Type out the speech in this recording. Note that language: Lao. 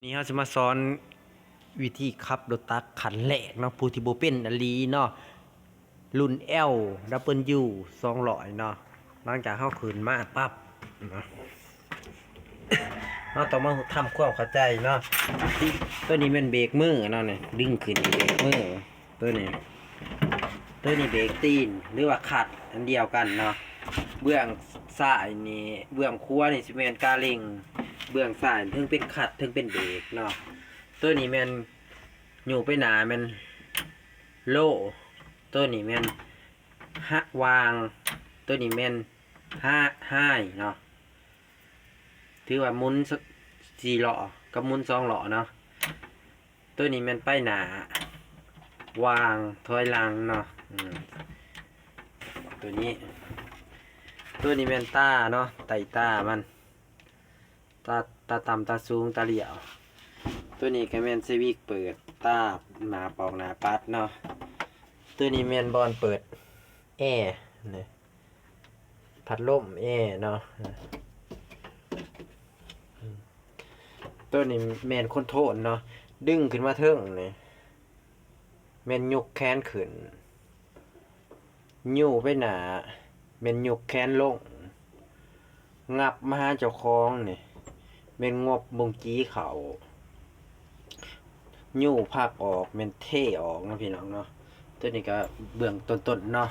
ນີ້ເຮົາຊິມາສອນວິທີຂັບລົດຕັກຂັ້ນແລກເນາະ ຜູ້ທີ່ບໍ່ເປັນອີ່ຫຼີເນາະ ລຸ້ນ L W ສອງຮ້ອຍເນາະ. ຫຼັງຈາກເຮົາຂຶ້ນມາປັບເນາະ ເຮົາຕ້ອງມາທຳຄວາມເຂົ້າໃຈເນາະ. ໂຕນີ້ແມ່ນເບຣກມືເນາະ ນີ້ດຶງຂຶ້ນເບຣກມື ໂຕນີ້ ໂຕນີ້ເບຣກຕີນ ຫຼືວ່າຄັດ ອັນດຽວກັນເນາະ. ເບື້ອງຊ້າຍນີ້ ເບື້ອງຂວານີ້ຊິແມ່ນກາເລັ່ງ ເບື້ອງຊ້າຍເທິງເປັນຄັດ ເທິງເປັນເບຣກເນາະ. ໂຕນີ້ແມ່ນຍູ້ໄປໜ້າແມ່ນໂລ ໂຕນີ້ແມ່ນຮະ ວາງ ໂຕນີ້ແມ່ນຮະ ໄຮເນາະ. ຖືວ່າໝູນສ- ສີ່ລໍ້ກັບໝູນສອງລໍ້ເນາະ. ໂຕນີ້ແມ່ນໄປໜ້າ ວາງ ຖອຍຫຼັງເນາະ. ອືມ ໂຕນີ້ ໂຕນີ້ແມ່ນຕາເນາະ ໄຕ້ຕາມັນ ຕາ ຕາຕ່ຳ ຕາສູງ ຕາຫຼ້ຽວ. ໂຕນີ້ກໍແມ່ນສະວິດເປີດຕາ ໜ້າປອກ ໜ້າປັດເນາະ. ໂຕນີ້ແມ່ນບ່ອນເປີດແອ ນີ້ ພັດລົມແອເນາະ. ໂຕນີ້ແມ່ນຄອນໂທຣນເນາະ ດຶງຂຶ້ນມາເທິງນີ້ ແມ່ນຍົກແຂນຂຶ້ນ ຍູ້ໄປໜ້າ ແມ່ນຍົກແຂນລົງ ຫຍັບມາຫາເຈົ້າຂອງນີ້ ແມ່ນຫຍັບບົງຈີເຂົ້າ ຍູ້ພັກອອກ ແມ່ນເທອອກເນາະ ພີ່ນ້ອງເນາະ. ໂຕນີ້ກໍເບື້ອງຕົ້ນໆເນາະ.